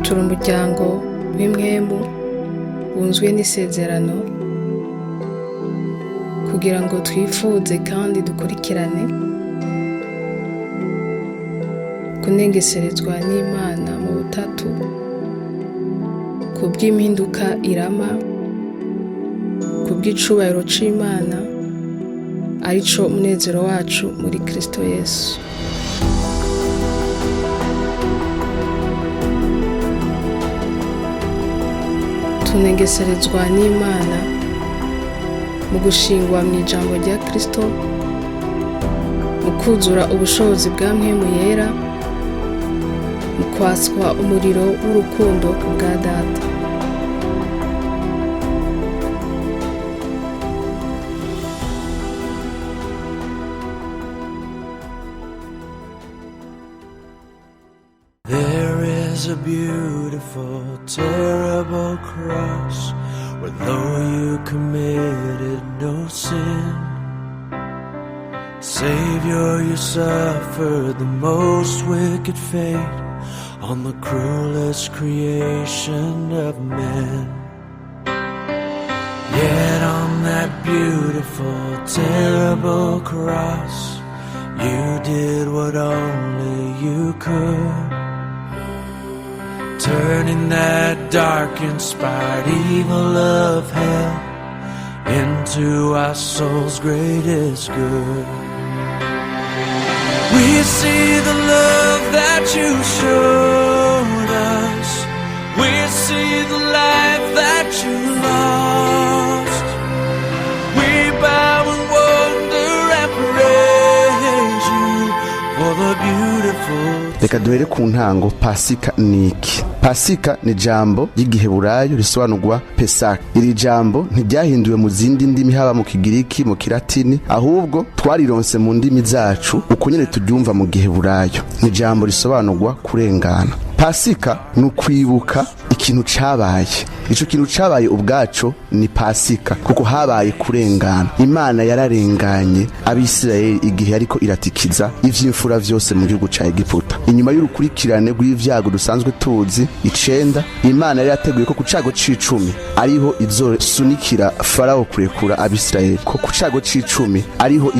Turi umuryango w'impwemu wunzwe n'isezerano kugira ngo twifuze kandi dukurikirane kunengeserezwa n'Imana mu butatu kubw'impinduka irama, kubw'icubahiro c'Imana arico munezero wacu muri Kristo Yesu. Tunengeserezwa n'Imana mu gushingwa mw'ijambo rya Kristo, mu kwuzura ubushobozi bwa Mpwemu Yera, mu kwatswa umuriro w'urukundo ku bwa Data. There is a beautiful, terrible cross where though you committed no sin, Savior, you suffered the most wicked fate on the cruelest creation of man. Yet on that beautiful, terrible cross, you did what only you could. Turning that dark, inspired evil of hell into our soul's greatest good. We see the love that you showed us. We see the life that you lost. We bow in wonder and praise you for the beautiful. Reka duhere ku ntango. Pasika ni iki? Pasika ni ijambo ry'igiheburayo risobanurwa Pesaka. Iri jambo ntiryahinduwe mu zindi ndimi, haba mu Kigiriki, mu Kilatini, ahubwo twarironse mu ndimi zacu uko nyene turyumva mu Giheburayo. Ni ijambo risobanurwa kurengana. Pasika ni ukwibuka ikintu cabaye. Ico kintu cabaye ubwaco ni Pasika, kuko habaye kurengana. Imana yararenganye Abisirayeli igihe ariko iratikiza ivy'imfura vyose mu gihugu ca Egiputa. Inyuma y'urukurikirane rw'ivyago dusanzwe tuzi 9, Imana yari yateguye ko ku cago c'icumi ariho izosunikira Farawo kurekura Abisirayeli, ko ku cago c'icumi ariho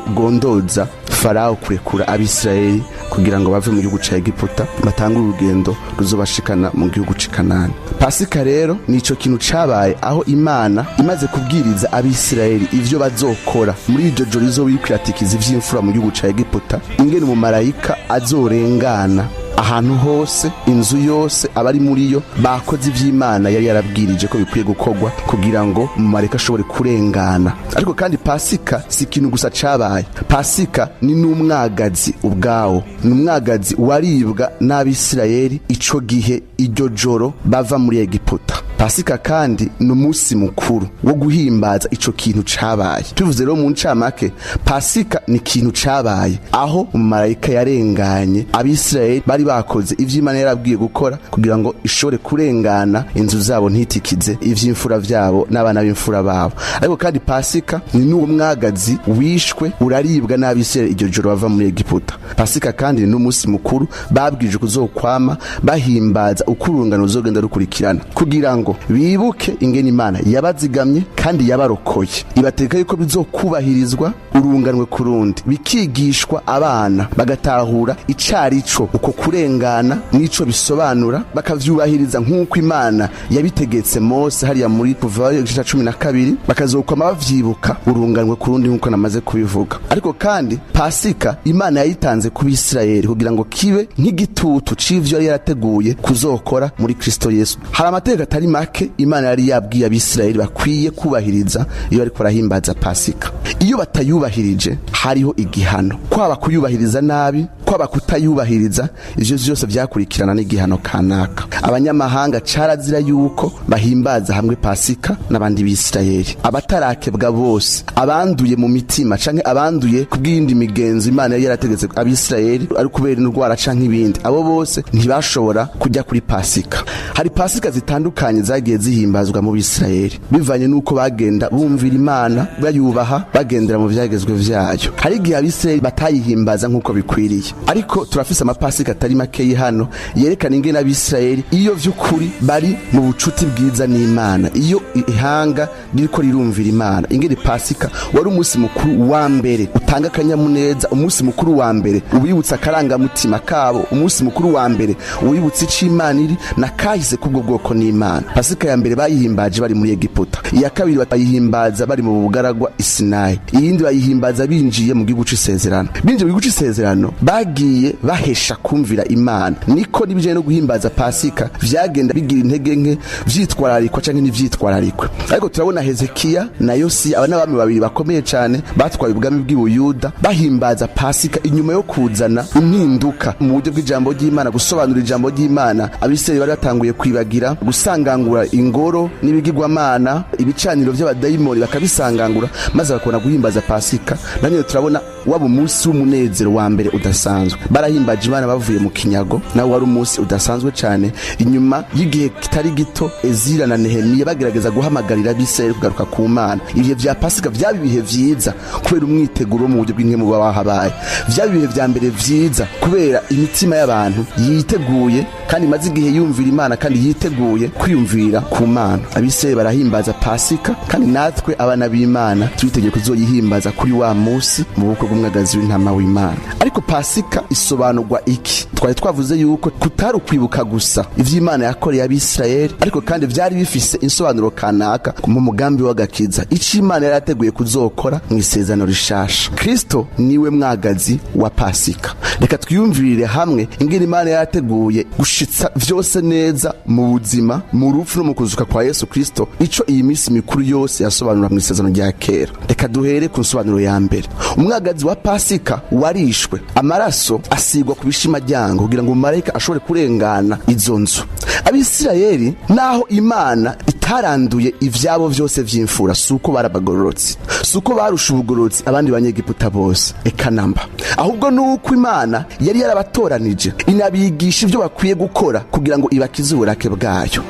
izogondoza Farawo kurekura Abisirayeli kugira ngo bave mu gihugu ca Egiputa, batange urugendo ruzobashikana mu gihugu c'i Kanani. Pasika rero nico kintu cabaye aho Imana imaze kubwiriza Abisirayeli ivyo bazokora muri iryo joro izobikwiratikiza ivy'imfura mu gihugu ca Egiputa, ingene umumarayika azorengana ahantu hose, inzu yose, abari muri yo bakoze ivy'Imana yari yarabwirije ko bikwiye gukorwa kugira ngo umumarayika ashobore kurengana. Ariko kandi Pasika si ikintu gusa cabaye. Pasika ni n'umwagazi ubwawo, ni umwagazi waribwa n'Abisirayeli ico gihe iryo joro bava muri Egiputa. Pasika kandi ni umunsi mukuru wo guhimbaza ico kintu cabaye. Tuvuze rero mu ncamake, Pasika ni ikintu cabaye aho umumarayika yarenganye Abisirayeli bari bakoze ivy'Imana yarabwiye gukora kugira ngo ishobore kurengana inzu zabo, ntitikize ivy'imfura vyabo n'abana b'imfura babo. Ariko kandi Pasika ni n'uwo mwagazi wishwe uraribwa n'Abisirayeli iryo joro bava muri Egiputa. Pasika kandi ni n'umunsi mukuru babwirije kuzokwama bahimbaza uko urungano ruzogenda rukurikirana, kugira ngo bibuke ingene Imana yabazigamye kandi yabarokoye. Ibateka yuko bizokubahirizwa urunganwe ku rundi, bikigishwa abana bagatahura icarico uko kurengana n'ico bisobanura, bakavyubahiriza nk'uko Imana yabitegetse Mose hariya muri Kuvayo igice ca 12, bakazokwama bavyibuka urunganwe ku rundi nk'uko namaze kubivuga. Ariko kandi Pasika Imana yayitanze ku Bisirayeli kugira ngo kibe nk'igitutu c'ivyo yari yarateguye kuzokora muri Kristo Yesu. Hari amategeko atari make Imana yari yabwiye Abisirayeli bakwiye kubahiriza iyo bariko barahimbaza Pasika. Iyo batayubahirije hariho igihano, kwaba kuyubahiriza nabi, kwaba kutayubahiriza, ivyo vyose vyakurikirana n'igihano kanaka. Abanyamahanga carazira yuko bahimbaza hamwe Pasika n'abandi Bisirayeli. Abatarakebwa bose, abanduye mu mitima canke abanduye kubw'iyindi migenzo Imana yari yarategetse Abisirayeli ari kubera indwara canke ibindi, abo bose ntibashobora kujya kuri Pasika. Hari Pasika zitandukanye zagiye zihimbazwa mu Bisirayeli bivanye n'uko bagenda bumvira Imana, bayubaha, bagendera mu vyagezwe vyayo. Hari igihe Abisirayeli batayihimbaza nk'uko bikwiriye. Ariko turafise amapasika atari makeyi hano yerekana ingene Abisirayeli iyo vy'ukuri bari mu bucuti bwiza n'Imana, iyo ihanga ririko rirumvira Imana, ingene Pasika wari umunsi mukuru wa mbere utanga akanyamuneza, umunsi mukuru wa mbere ubibutsa akarangamutima kabo, umunsi mukuru wa mbere wibutsa ico Imana iri na kahise k'ubwo bwoko n'Imana. Pasika ya mbere bayihimbaje bari muri Egiputa, iya kabiri bayihimbaza bari mu bugaragwa i Sinayi, iyindi bayihimbaza binjiye mu gihugu c'isezerano. Binjiye mu gihugu c'isezerano bagiye bahesha kumvira Imana. Niko n'ibijanye no guhimbaza Pasika vyagenda bigira intege nke, vyitwararikwa canke ntivyitwararikwe. Ariko turabona Hezekiya na Yosiya, aba n'abami babiri bakomeye cane batwaye ubwami bw'i Buyuda, bahimbaza Pasika inyuma yo kuzana impinduka mu buryo bw'ijambo ry'Imana, gusobanura ijambo ry'Imana. Abisirayeli bari batanguye kwibagira gusangangura ingoro n'ibigirwamana, ibicaniro vy'abadayimoni bakabisangangura, maze bakabona guhimbaza Pasika. Nanone turabona waba umunsi w'umunezero wa mbere udasanzwe. Barahimbaje Imana bavuye mu kinyago, nawe wari umunsi udasanzwe cane. Inyuma y'igihe kitari gito Ezira na Nehemiya bagerageza guhamagarira Abisirayeli kugaruka ku Mana. Ibihe vya Pasika vyaba ibihe vyiza kubera umwiteguro mu buryo bw'inkemu buba wahabaye, vyaba ibihe vya mbere vyiza kubera imitima y'abantu yiteguye kandi imaze igihe yumvira Imana kandi yiteguye kwiyumvira ku Mana. Abisirayeli barahimbaza Pasika, kandi natwe abana b'Imana turitegeye kuzoyihimbaza kuri wa munsi mu bukwe bw'umwagazi w'intama w'Imana. Ariko Pasika isobanurwa iki? Twari twavuze yuko kutari ukwibuka gusa ivy'Imana yakoreye Abisirayeli, ariko kandi vyari bifise insobanuro kanaka mu mugambi w'agakiza, ico Imana yari yateguye kuzokora mu isezerano rishasha. Kristo niwe mwagazi wa Pasika. Reka twiyumvirire hamwe ingene Imana yarateguye gushitsa vyose neza mu buzima, mu rupfu no mu kuzuka kwa Yesu Kristo, ico iyi minsi mikuru yose yasobanura mu isezerano rya kera. Reka duhere ku nsobanuro ya mbere. Umwagazi wa Pasika warishwe, amaraso asigwa ku bishimajyango kugira ngo umumarayika ashobore kurengana izo nzu. Abisirayeli, naho Imana itaranduye ivyabo vyose vy'imfura, suko barabagororotsi, suko barusha ubugororotsi abandi banyegiputa bose, eka namba, ahubwo nuko Imana yari yarabatoranije inabigisha ivyo bakwiye gukora kugira ngo ibakize uburake bwayo.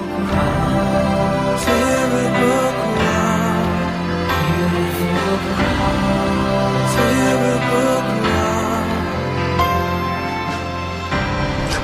Terrible cross, terrible cross.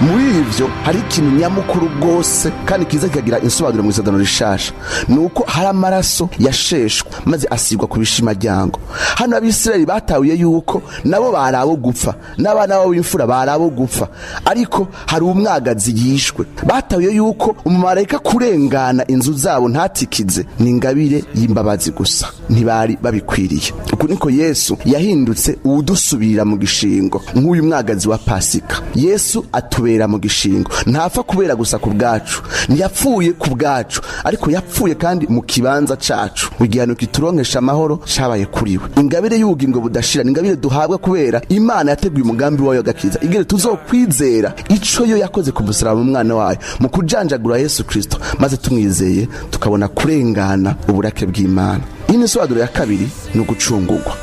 Muri ivyo hari ikintu nyamukuru rwose kandi kiza kikagira insobanuro mu isezerano rishasha, ni uko hari amaraso yasheshwe maze asigwa ku bishimajyango. Hano Abisirayeli batahuye yuko nabo bari abo gupfa, n'abana babo b'imfura bari abo gupfa, ariko hari umwagazi yishwe. Batahuye yuko umumarayika kurengana inzu zabo ntatikize ni ingabire y'imbabazi gusa, ntibari babikwiriye. Uku niko Yesu yahindutse uwudusubirira mu gishingo nk'uyu mwagazi wa Pasika. Yesu atubera mu gishingo, ntapfa kubera gusa ku bwacu, ntiyapfuye ku bwacu, ariko yapfuye kandi mu kibanza cacu. Igihano kituronkesha amahoro cabaye kuri we. Ingabire y'ubugingo budashira ni ingabire duhabwa kubera Imana yateguye umugambi wayo agakiza, ingene tuzokwizera ico yo yakoze ku musaraba mu mwana wayo mu kujanjagura Yesu Kristo, maze tumwizeye tukabona kurengana uburake bw'Imana. Iyi ni insobanuro ya kabiri, ni ugucungurwa.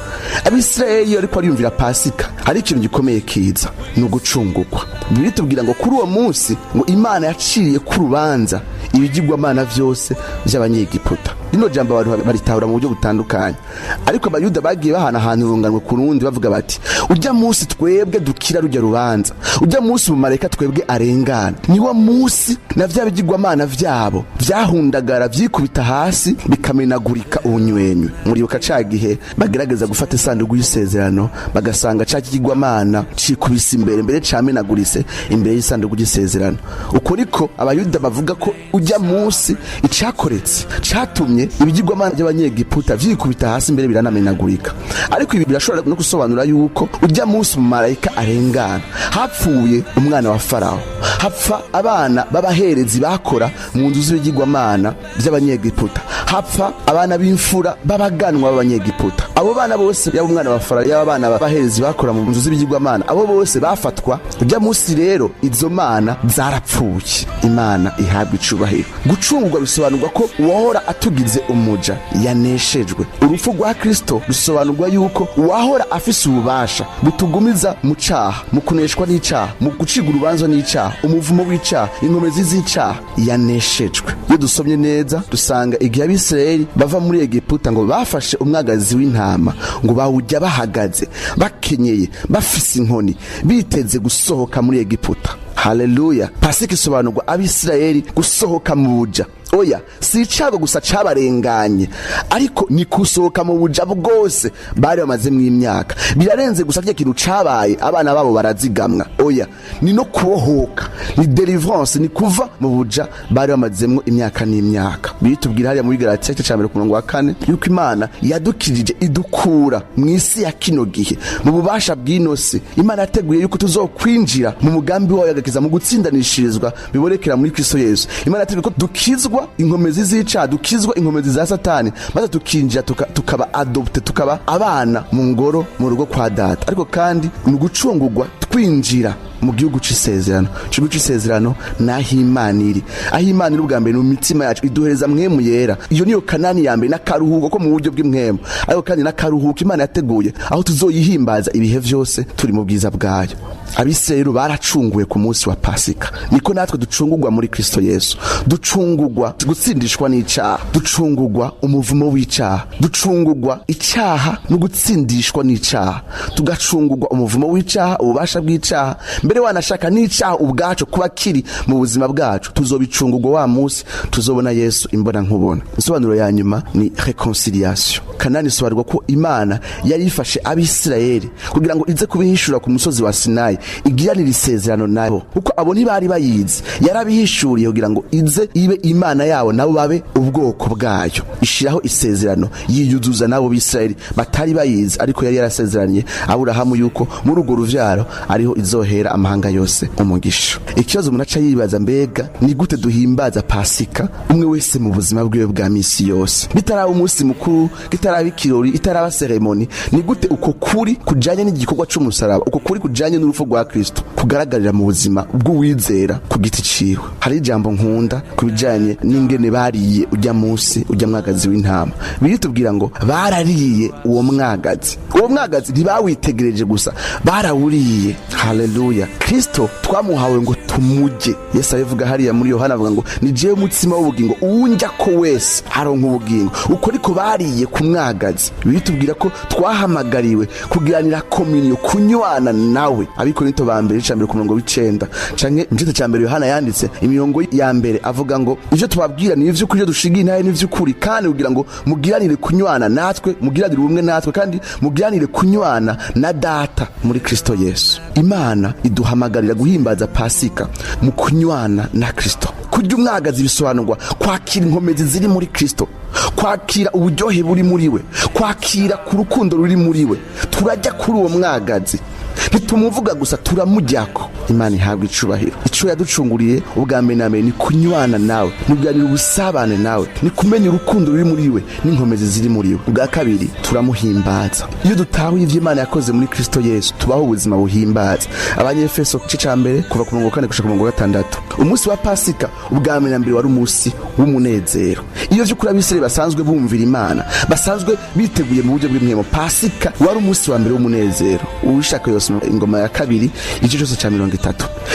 Abisirayeli iyo ariko ariyumvira Pasika, hari ikintu gikomeye kiza, ni ugucungurwa. Bibiliya itubwira ngo kuri uwo munsi ngo Imana yaciriye ku rubanza ibigirwamana vyose vy'Abanyegiputa. Rino jambo abantu baritahura mu buryo butandukanye, ariko Abayuda bagiye bahanahana urunganwe ku rundi bavuga bati: ujya munsi twebwe dukira rujya rubanza, ujya munsi umumarayika twebwe arengana, niwo munsi na vya bigirwamana vyabo vyahundagara, vyikubita hasi, bikamenagurika ubunywenywe. Muribuka ca gihe bagerageza gufata isanduku y'isezerano, bagasanga ca kigirwamana cikubise imbere, mbere camenaguritse imbere y'isanduku y'isezerano. Uko niko Abayuda bavuga ko ujya munsi icakoretse catumye ibigirwamana by'Abanyegiputa vyikubita hasi, mbere biranamenagurika. Ariko ibi birashobora no gusobanura yuko ujya munsi umumarayika arengana hapfuye umwana wa Farawo, hapfa abana b'abaherezi bakora mu nzu z'ibigirwamana by'Abanyegiputa, hapfa abana b'imfura b'abaganwa b'Abanyegiputa. Abo bana bose, yaba umwana wa Farawo, yaba abana b'abaherezi bakora mu nzu z'ibigirwamana, abo bose bafatwa ujya munsi. Rero izo mana zarapfuye. Imana ihabwa icubahiro. Gucungurwa bisobanurwa ko uwahora atugize umuja yaneshejwe. Urupfu rwa Kristo rusobanurwa yuko uwahora afise ububasha butugumiza mu caha, mu kuneshwa n'icaha, mu gucibwa urubanza n'icaha, umuvumo w'icaha, inkomezi z'icaha, yaneshejwe. Iyo dusomye neza dusanga igihe Abisirayeli bava muri Egiputa ngo bafashe umwagazi w'intama ngo bawujya bahagaze, bakenyeye, bafise inkoni, biteze gusohoka muri Egiputa. Haleluya! Pasika isobanurwa Abisirayeli gusohoka mu buja. Oya, si icago gusa cabarenganye, ariko ni kusohoka mu buja bwose bari bamazemwo imyaka. Birarenze gusa rya kintu cabaye, abana babo barazigamwa. Oya, ni no kubohoka, ni deliverance, ni kuva mu buja bari bamazemwo imyaka n'imyaka. Bitubwira hariya muri Galatiya igice ca mbere ku murongo wa 4 yuko Imana yadukirije idukura mu isi ya kino gihe, mu bubasha bw'ino si. Imana yateguye yuko tuzokwinjira mu mugambi wayo agakiza, mu gutsindanishirizwa bibonekera muri Kristo Yesu. Imana yateguye ko dukizwa inkomezi z'icaha, dukizwa inkomezi za Satani, maze tukinjira tukaba adopte, tukaba abana mu ngoro, mu rugo kwa Data. Ariko kandi ni ugucungurwa twinjira mu gihugu c'isezerano. Igihugu c'isezerano naho Imana iri, aho Imana iri ubwa mbere mu mitima yacu, iduhereza Mpwemu Yera. Iyo niyo Kanani ya mbere, n'akaruhuko ko mu buryo bw'impwemu, ariko kandi n'akaruhuko Imana yateguye aho tuzoyihimbaza ibihe vyose turi mu bwiza bwayo. Abisirayeli baracunguwe ku munsi wa Pasika, niko natwe ducungurwa muri Kristo Yesu. Ducungurwa gutsindishwa n'icaha, ducungurwa umuvumo w'icaha, ducungurwa icaha no gutsindishwa n'icaha, tugacungurwa umuvumo w'icaha, ububasha bw'icaha, mbere wanashaka n'icaha ubwacu kuba kiri mu buzima bwacu. Tuzobicungurwa wa munsi tuzobona Yesu imbona nkubona. Insobanuro ya nyuma ni reconciliation. Kanani isobanurwa ko Imana yari ifashe Abisirayeli kugira ngo ize kubihishura ku musozi wa Sinayi, igiranira isezerano nabo, kuko abo ntibari bayizi. Yarabihishuriye kugira ngo ize ibe Imana yabo, nabo babe ubwoko bwayo. Ishiraho isezerano, yiyuzuza nabo Bisirayeli batari bayizi, ariko yari yarasezeranye Aburahamu yuko muri urwo ruvyaro ariho izohera amahanga yose umugisha. Ikibazo umuntu aca yibaza, mbega ni gute duhimbaza Pasika umwe wese mu buzima bwiwe bwa misi yose, bitaraba umunsi mukuru, kitaraba ikirori, itaraba seremoni? Ni gute uko kuri kujanye n'igikorwa c'umusaraba, uko kuri kujanye n'urupfu rwa Kristo kugaragarira mu buzima bw'uwizera ku giti ciwe? Hari ijambo nkunda ku bijanye n'ingene bariye ujya munsi ujya mwagazi w'intama. Biritubwira ngo barariye uwo mwagazi. Uwo mwagazi ntibawitegereje gusa, barawuriye. Haleluya! Kristo twamuhawe ngo tumujye. Yesu abivuga hariya muri Yohana, avuga ngo ni jewe mutsima w'ubugingo, uwunjya ko wese aronka ubugingo. Uko niko bariye ku mwagazi. Biritubwira ko twahamagariwe kugiranira komunyo, kunywana nawe. Abikorinto ba mbere ica mbere ku murongo w'icenda, canke mu gice ca mbere Yohana yanditse imirongo ya mbere, avuga ngo ivyo tubabwira ni ivy'ukuri, ivyo dushingiye intahe ni ivy'ukuri, kandi kugira ngo mugiranire kunywana natwe, mugiranire ubumwe natwe, kandi mugiranire kunywana na Data muri Kristo Yesu. Imana iduhamagarira guhimbaza Pasika mu kunywana na Kristo. Kurya umwagazi bisobanurwa kwakira inkomezi ziri muri Kristo, kwakira uburyohe buri muri we, kwakira ku rukundo ruri muri we. Turajya kuri uwo mwagazi, ntitumuvuga gusa, turamujyako. Imana ihabwa icubahiro. Ico yaducunguriye ubwa mbere na mbere ni kunywana nawe, ni kuganira ubusabane nawe, ni kumenya urukundo ruri muri we n'inkomezi ziri muri we. Ubwa kabiri, turamuhimbaza. Iyo dutahuye ivyo Imana yakoze muri Kristo Yesu, tubaho ubuzima buhimbaza. Abanyefeso igice ca mbere kuva ku murongo wa 4 gushika ku murongo wa 6. Umunsi wa Pasika ubwa mbere na mbere wari umunsi w'umunezero. Iyo vy'ukuri Abisirayeli basanzwe bumvira Imana, basanzwe biteguye mu buryo bw'imwemo, Pasika wari umunsi wa mbere w'umunezero. Uwishaka yose Ingoma ya kabiri igice cyose ca 30.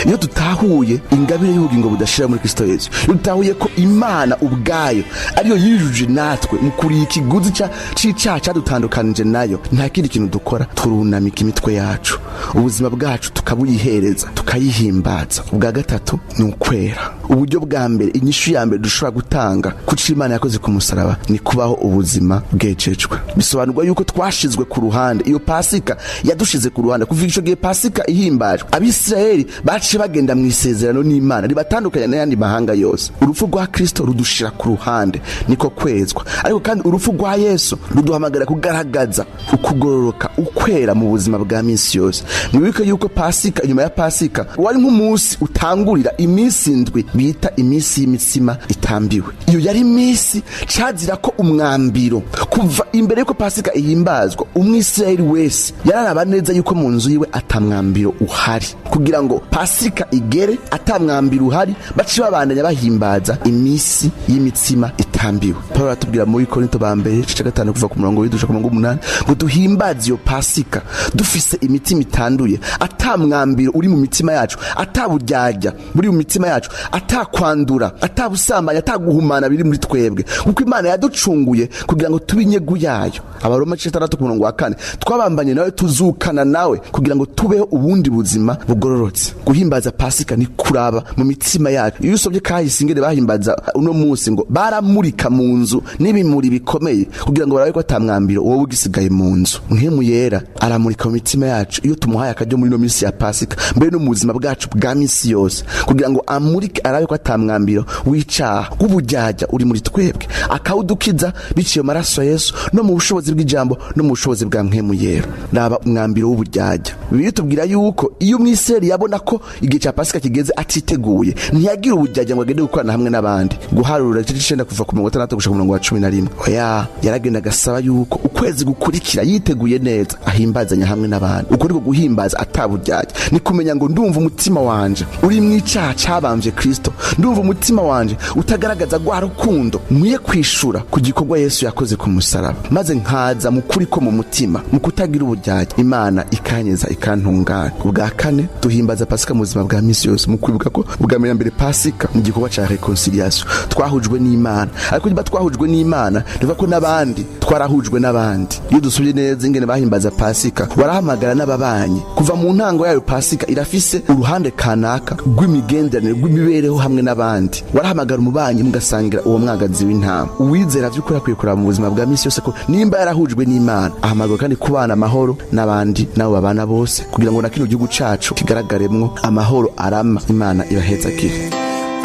Iyo dutahuye ingabire y'ubugingo budashira muri Kristo Yesu, iyo dutahuye ko Imana ubwayo ariyo yijuje natwe mu kuriha ikiguzi c'icaha cadutandukanije nayo, nta kindi kintu dukora, turunamika imitwe yacu, ubuzima bwacu tukabuyihereza, tukayihimbaza. Ubwa gatatu ni ukwera. Uburyo bwa mbere, inyishu ya mbere dushobora gutanga kuco Imana yakoze ku musaraba ni kubaho ubuzima bwejejwe. Bisobanurwa yuko twashizwe ku ruhande. Iyo Pasika yadushize ku ruhande. Kuva ico gihe Pasika ihimbajwe, Abisirayeli baciye bagenda mu isezerano n'Imana ribatandukanya n'ayandi mahanga yose. Urupfu rwa Kristo rudushira ku ruhande, niko kwezwa. Ariko kandi urupfu rwa Yesu ruduhamagara kugaragaza ukugororoka, ukwera mu buzima bwa minsi yose. Mwibuke yuko Pasika, inyuma ya Pasika wari nk'umunsi utangurira iminsi 7 bita iminsi y'imitsima itambiwe. Iyo yari iminsi cazira ko umwambiro. Kuva imbere yuko Pasika ihimbazwa, Umwisirayeli wese yararaba neza yuko mu nzu yiwe atamwambiro uhari, kugira ngo Pasika igere atamwambiro uhari, bace babandanya bahimbaza iminsi Imisi y'imitsima itambiwe. Paul aratubwira muri Korinto ba mbere igice ca 5 kuva ku murongo w'indwi ku murongo w'umunani ngo duhimbaze iyo Pasika dufise imitima itanduye, ata mwambiro uri mu mitima yacu, ata buryarya buri mu mitima yacu, ata kwandura, ata busambanyi, ata guhumana biri muri twebwe, kuko Imana yaducunguye kugira ngo tube inyegu yayo. Abaroma igice 6 ku murongo wa 4, twabambanye nawe tuzukana nawe kugira ngo tubeho ubundi buzima bugororotse. Guhimbaza Pasika ni kuraba mu mitima yacu. Iyo usomye kahise ingene bahimbaza uno munsi, ngo baramurika mu nzu n'ibimuri bikomeye kugira ngo barabe ko ata mwambiro wowe ugisigaye mu nzu. Mpwemu Yera aramurika mu mitima yacu iyo tumuhaye akaryo muri ino minsi ya Pasika, mbere no mu buzima bwacu bwa minsi yose, kugira ngo amurike arabe ko ata mwambiro w'icaha w'ubujyajya uri muri twebwe, akawudukiza biciye mu maraso ya Yesu no mu bushobozi bw'ijambo no mu bushobozi bwa Mpwemu Yera. Raba umwambiro w'ubujyajya. Bibiliya itubwira yuko iyo umwisirayeli yabona ko igihe cya Pasika kigeze atiteguye, ntiyagira ubujyajya ngo agende gukorana hamwe n'abandi. Guharura igice 9 kuva ku mirongo 6 gushika ku murongo wa 11. Oya, yaragenda agasaba yuko ukwezi gukurikira yiteguye neza ahimbazanya hamwe n'abandi. Uko niko guhimbaza ataburyarya, ni kumenya ngo ndumva umutima wanje uri mu icaha cabamvye Kristo, ndumva umutima wanje utagaragaza rwa rukundo nkwiye kwishura ku gikorwa Yesu yakoze ku musaraba, maze nkaza mu kuri ko mu mutima, mu kutagira uburyarya, Imana ikanyeza ikantunganya. Ubwa kane, duhimbaza Pasika mu buzima bwa misi yose mu kwibuka ko ubwa mbere Pasika mu gikorwa ca reconciliation twahujwe n'Imana. Ariko niba twahujwe n'Imana, bivuga ko n'abandi twarahujwe n'abandi. Iyo dusubye neza ingene bahimbaza Pasika, warahamagara n'ababanyi. Kuva mu ntango yayo, Pasika irafise uruhande kanaka rw'imigenderanire, rw'imibereho hamwe n'abandi. Warahamagara umubanyi mugasangira uwo mwagazi w'intama. Uwizera vy'ukuri akwiye kuraba mu buzima bwa misi yose ko nimba yarahujwe n'Imana, ahamagara kandi kubana amahoro n'abandi n'abo babana bose, kugira ngo na kino gihugu cacu kigaragaremwo amahoro arama. Imana ibahezagire.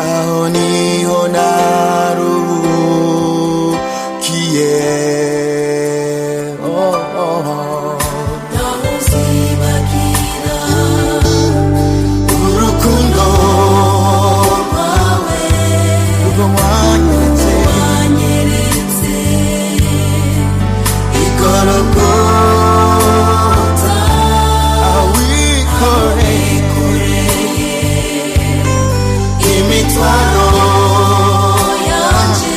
Aho niho naruhukiye, oh, oh, oh. Urukundo rwo wanyeretse i Gologota, aho wikoreye imitwaro yanje.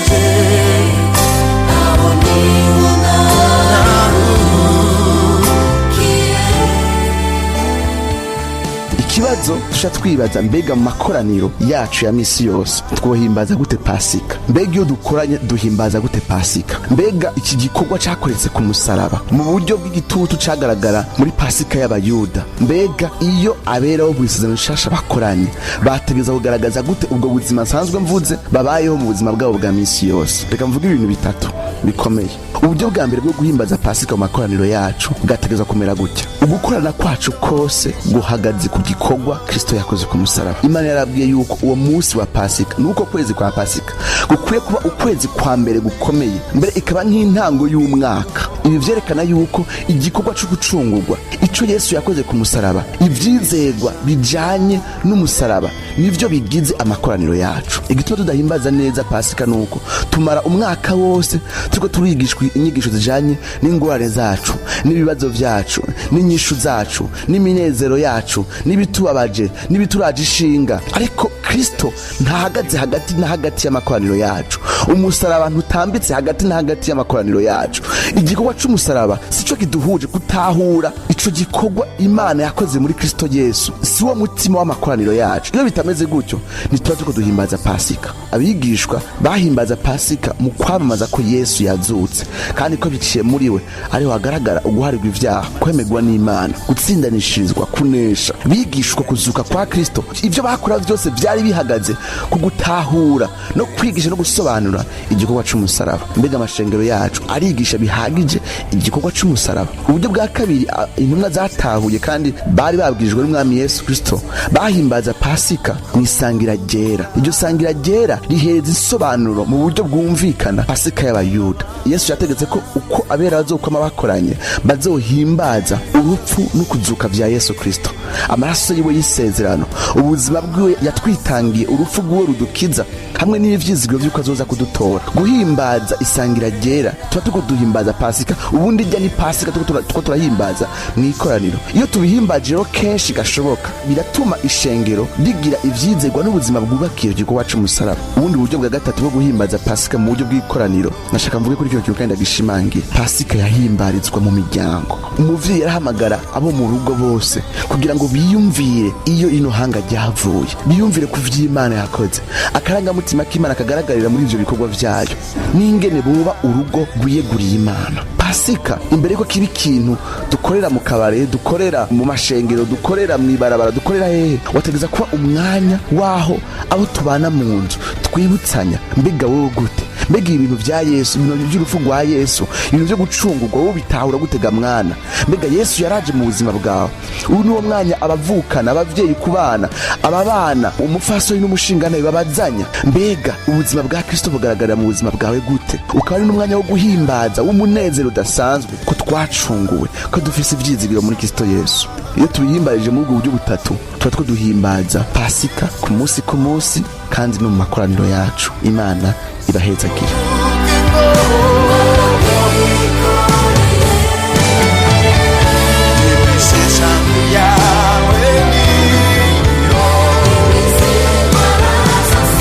Ikibazo tusha twibaza, mbega mu makoraniro yacu ya misi yose twohimbaza gute Pasika? Mbega iyo dukoranye duhimbaza gute Pasika? Mbega iki gikorwa cakoretse ku musaraba mu buryo bw'igitutu cagaragara muri Pasika y'Abayuda, mbega iyo abera bo mw'isezerano rishasha bakoranye bategereza kugaragaza gute ubwo buzima nsanzwe mvuze babayeho mu buzima bwabo bwa misi yose? Reka mvuge ibintu bitatu bikomeye. Uburyo bwa mbere bwo guhimbaza Pasika mu makoraniro yacu bwategereza kumera gutya: ugukorana kwacu kose guhagaze ku gikorwa Kristo yakoze ku musaraba. Imana yarabwiye yuko uwo munsi wa Pasika nuko kwezi kwa Pasika gukwiye kuba ukwezi kwa mbere gukomeye, mbere ikaba nk'intango y'umwaka. Ibi vyerekana yuko igikorwa cyo gucungurwa, ico Yesu yakoze ku musaraba, ivyizegwa bijanye n'umusaraba nivyo bigize amakoraniro yacu. Igituma tudahimbaza neza Pasika nuko tumara umwaka wose turiko turigishwa inyigisho zijanye n'ingorane zacu, n'ibibazo vyacu, n'inyishu zacu, n'iminezero yacu, n'ibitubabaje, n'ibituraje ishinga, ariko Kristo ntahagaze hagati na hagati y'amakoraniro yacu. Umusaraba ntutambitse hagati na hagati y'amakoraniro yacu. Igikorwa c'umusaraba sico kiduhuje. Gutahura ico gikorwa Imana yakoze muri Kristo Yesu si wo mutima w'amakoraniro yacu. Iyo bitameze gutyo, ntituba turiko duhimbaza Pasika. Abigishwa bahimbaza Pasika mu kwamamaza ko Yesu yazutse, kandi ko biciye muri we ariho hagaragara uguharirwa ivyaha, kwemerwa n'Imana, gutsindanishirizwa, kunesha. Bigishwa kuzuka kwa Kristo. Ivyo bakora byose vyari bihagaze ku gutahura no kwigisha no gusobanura igikorwa c'umusaraba. Mbega amashengero yacu arigisha bihagije igikorwa c'umusaraba? Uburyo bwa kabiri, intumwa zatahuye kandi bari babwirijwe n'umwami Yesu Kristo, bahimbaza Pasika mu isangira ryera. Iryo sangira ryera rihereza isobanuro mu buryo bwumvikana Pasika y'Abayuda. Yesu yategetse ko uko abera bazokwama bakoranye bazohimbaza urupfu n'ukuzuka vya Yesu Kristo, amaraso yiwe y'isezerano, ubuzima bwiwe yatwitangiye, urupfu rwiwe rudukiza, hamwe n'ivyizigiro vy'uko azoza kudutora. Guhimbaza isangira ryera, tuba turiko duhimbaza Pasika. Ubundi irya ni Pasika turiko turahimbaza mu ikoraniro. Iyo tubihimbaje rero kenshi gashoboka, biratuma ishengero rigira ivyizerwa n'ubuzima bwubakiye igikorwa c'umusaraba. Ubundi buryo bwa gatatu bwo guhimbaza Pasika mu buryo bw'ikoraniro, nashaka mvuge kuri kino kintu kandi ndagishimangira: Pasika yahimbarizwa mu miryango. Umuvyeyi yarahamagara abo mu rugo bose kugira ngo biyumvire iyo ino hanga ryavuye, biyumvire ku vy'Imana yakoze, akarangamutima k'Imana kagaragarira muri ivyo bikorwa vyayo, n'ingene buba urugo rwiyeguriye Imana. Pasika, imbere yuko kiba ikintu dukorera mu kabare, dukorera mu mashengero, dukorera mw'ibarabara, dukorera hehe, wategeza kuba umwanya waho abo tubana mu nzu twibutsanya: mbega wowe gute? Mbega ibintu vya Yesu, ibintu by'urupfu rwa Yesu, ibintu vyo gucungurwa, wowe bitahura gutega mwana? Mbega Yesu yaraje mu buzima bwawe? Uyu ni wo mwanya abavukana, abavyeyi ku bana, aba bana, umupfasoni n'umushinganawe babazanya: mbega ubuzima bwa Kristo bugaragarira mu buzima bwawe gute? Ukaba ari n'umwanya wo guhimbaza, w'umunezero udasanzwe, ko twacunguwe, ko dufise ivyizigiro muri Kristo Yesu. Iyo tubihimbarije muri ubwo buryo butatu, tuba two duhimbaza Pasika ku munsi ku munsi kandi no mu makoraniro yacu. Imana ibahezagire.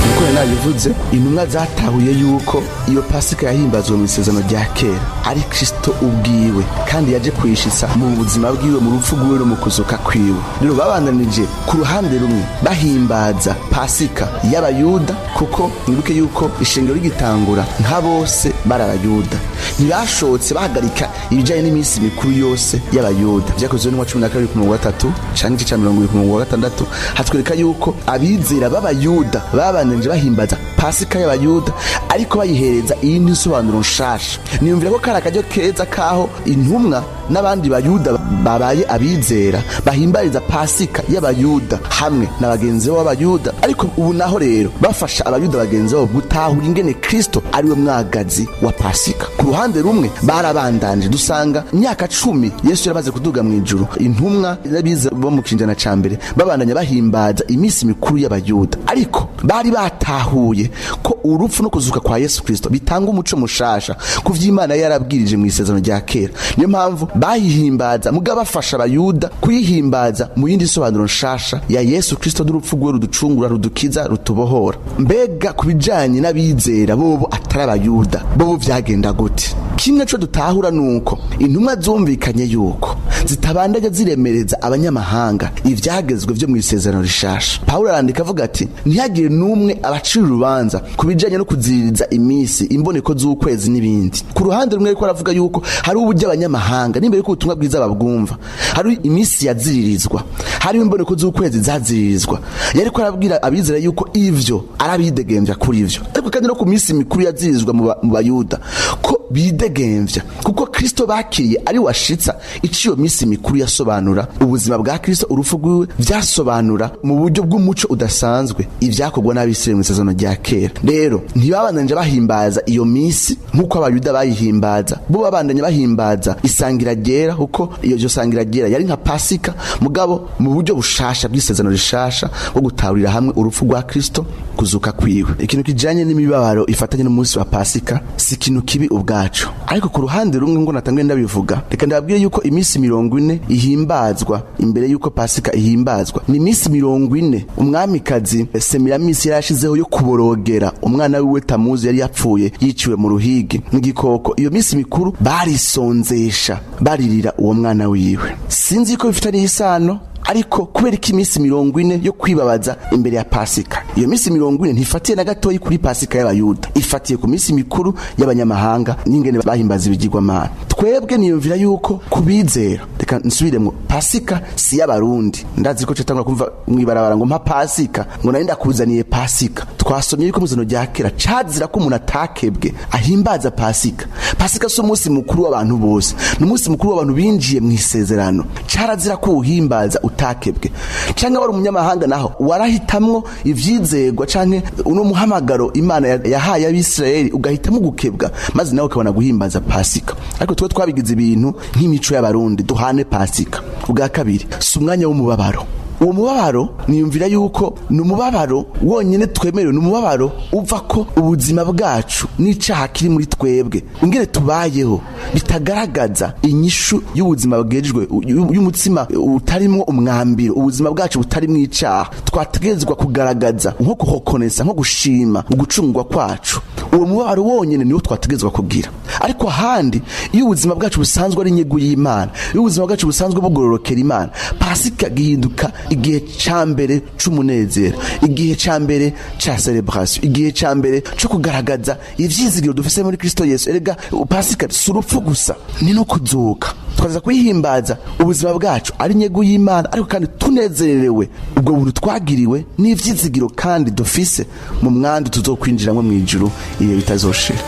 Nkuko nari nabivuze, intumwa zatahuye yuko iyo Pasika yahimbazwa mu isezerano rya kera ari Kristo ubwiwe, kandi yaje kuyishitsa mu buzima bwiwe, mu rupfu rwiwe no mu kuzuka kwiwe. Rero babandanije ku ruhande rumwe bahimbaza Pasika y'Abayuda, kuko mwibuke yuko ishengero rigitangura nka bose bari Abayuda, ntibashotse bahagarika ibijanye n'iminsi mikuru yose y'Abayuda. Vyakozwe n'intumwa 12 ku murongo wa 3 canke igice ca 20 ku murongo wa 6, hatwereka yuko abizera b'Abayuda babandanije bahimbaza Pasika y'Abayuda, ariko bayihereza iyindi nsobanuro nshasha. Niyumvira ko kari akaryo keza kaho intumwa n'abandi Bayuda babaye abizera bahimbariza Pasika y'Abayuda hamwe na bagenzi babo b'Abayuda, ariko ubu naho rero bafasha Abayuda bagenzi babo gutahura ingene Kristo ariwe mwagazi wa Pasika. Ku ruhande rumwe barabandanje, dusanga imyaka 10 Yesu yaramaze kuduga mu ijuru, intumwa n'abize bo mu kinjana ca mbere babandanya bahimbaza iminsi mikuru y'Abayuda, ariko bari batahuye ko urupfu no kuzuka kwa Yesu Kristo bitanga umuco mushasha ku vy'Imana yarabwirije mu isezerano rya kera. Niyo mpamvu bayihimbaza, mugabo bafasha Abayuda kuyihimbaza mu yindi sobanuro nshasha ya Yesu Kristo n'urupfu rwe ruducungura, rudukiza, rutubohora. Mbega ku bijanye n'abizera bobo atari Abayuda, bobo vyagenda gute? Kimwe co dutahura nuko intumwa zumvikanye yuko zitabandanya ziremereza abanyamahanga ivyagezwe vyo mu isezerano rishasha. Pawulo arandika avuga ati: ntihagire n'umwe abacira urubanza ku bijanye no kuziririza iminsi, imboneko z'ukwezi n'ibindi. Ku ruhande rumwe ariko aravuga yuko hari uburyo abanyamahanga n'imbere yuko ubutumwa bwiza babwumva, hari iminsi yaziririzwa, hari imboneko z'ukwezi zaziririzwa. Yariko arabwira abizera yuko ivyo arabidegemvya kuri ivyo, ariko kandi no ku minsi mikuru yazirizwa mu Bayuda ko bidegemvya, kuko Kristo bakiriye ari washitsa iciyo minsi mikuru yasobanura ubuzima bwa Kristo, urupfu rwiwe vyasobanura mu buryo bw'umuco udasanzwe ivyakorwa n'Abisirayeli mu isezerano rya kera. Rero ntibabandanije bahimbaza iyo minsi nk'uko Abayuda bayihimbaza, bo babandanya bahimbaza isangira ryera, kuko iyo sangira ryera yari nka Pasika mugabo mu buryo bushasha bw'isezerano rishasha bwo gutahurira hamwe urupfu rwa Kristo, kuzuka kwiwe. Ikintu kijanye n'imibabaro ifatanye n'umunsi wa Pasika si ikintu kibi ubwacu, ariko ku ruhande rumwe, ngo natangiye ndabivuga, reka ndababwire yuko iminsi 40 ihimbazwa imbere yuko Pasika ihimbazwa ni iminsi 40 umwamikazi Semiramis yarashizeho yo kuborogera umwana wiwe Tamuzi yari yapfuye yiciwe mu ruhigi n'igikoko. Iyo minsi mikuru barisonzesha, baririra uwo mwana wiwe. Sinzi ko bifitanye isano, ariko kubera ko iminsi 40 yo kwibabaza imbere ya Pasika, iyo minsi 40 ntifatiye na gatoyi kuri Pasika y'Abayuda, ifatiye ku minsi mikuru y'abanyamahanga n'ingene bahimbaza ibigirwamana. Twebwe niyumvira yuko kubizera, reka nsubiremwo, Pasika si y'Abarundi. Ndazi ko cetangura kumva mwibarabara ngo mpa Pasika, ngo nari ndakuzaniye Pasika. Twasomye yuko mu rya kera cazira ko umuntu atakebwe ahimbaza Pasika. Pasika si umunsi mukuru w'abantu bose, ni umunsi mukuru w'abantu binjiye mu isezerano. Carazira ko uhimbaza utakebwe canke wari umunyamahanga, naho warahitamwo ivyizegwa canke uno muhamagaro Imana yahaye Abisirayeli, ugahitamwo gukebwa maze nawe ukabona guhimbaza Pasika. Ariko twe twabigize ibintu nk'imico y'Abarundi, duhane Pasika. Ubwa kabiri, si umwanya w'umubabaro. Uwo mubabaro niyumvira yuko ni umubabaro wonyine twemerewe, ni umubabaro uva ko ubuzima bwacu n'icaha kiri muri twebwe, ingene tubayeho bitagaragaza inyishu y'ubuzima bwejejwe, y'umutsima utarimwo umwambiro, ubuzima bwacu butarimwo icaha. Twategerezwa kugaragaza nko kuhokonesa, nko gushima ugucungwa kwacu. Uwo mubabaro wonyene niwo twategerezwa kugira. Ariko ahandi, iyo ubuzima bwacu busanzwe ari inyegu y'Imana, iyo ubuzima bwacu busanzwe bugororokera Imana, Pasika gihinduka igihe ca mbere c'umunezero, igihe ca mbere ca celebration, igihe ca mbere co kugaragaza ivyizigiro dufise muri Kristo Yesu. Erega Pasika si urupfu gusa, ni no kuzuka. Tukaza kuyihimbaza ubuzima bwacu ari inyegu y'Imana, ariko kandi tunezererewe ubwo buntu twagiriwe n'ivyizigiro kandi dufise mu mwandu tuzokwinjiramwo mw'ijuru ibihe bitazoshira.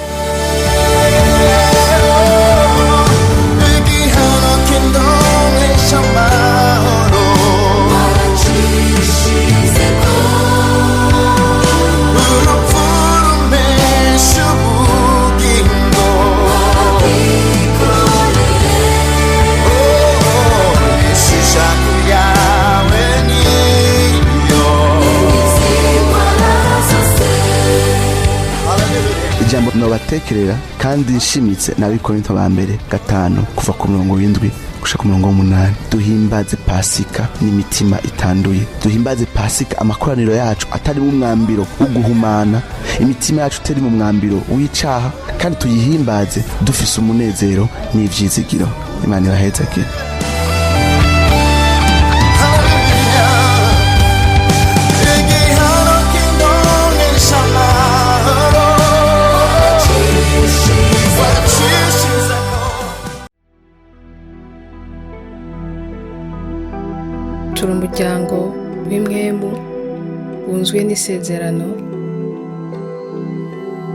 Igihano kindonkesha amahoro, urupfu rumpesha ubugingo. Oh, ishishaku yawe niyo. Ijambo nobatekerera kandi nshimitse n'Abikorinto ba mbere 5 kuva ku murongo w'indwi gushika ku murongo w'umunani: duhimbaze Pasika n'imitima itanduye, duhimbaze Pasika amakoraniro yacu atari mu mwambiro wo guhumana, imitima yacu itari mu mwambiro w'icaha, kandi tuyihimbaze dufise umunezero n'ivyizigiro. Imana ibahezagire. Igihano kindonkesha amahoro, wacishizeko. Turi umuryango w'imwemu wunzwe n'isezerano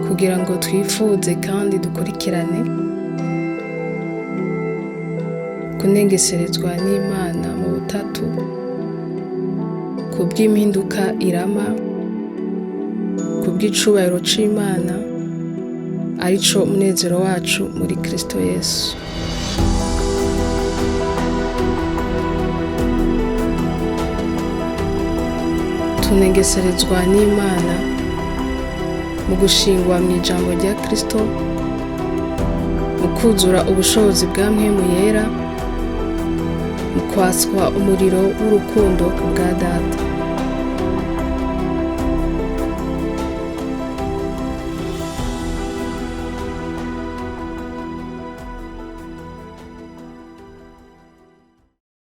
kugira ngo twifuze kandi dukurikirane kunengeserezwa n'Imana mu butatu ku bw'impinduka irama, ku bw'icubahiro c'Imana, arico munezero wacu muri Kristo Yesu. Tunengeserezwa n'Imana mu gushingwa mu ijambo rya Kristo, mu kuzura ubushobozi bwa Mpwemu Yera, mu kwaswa umuriro w'urukundo ku bwa Data.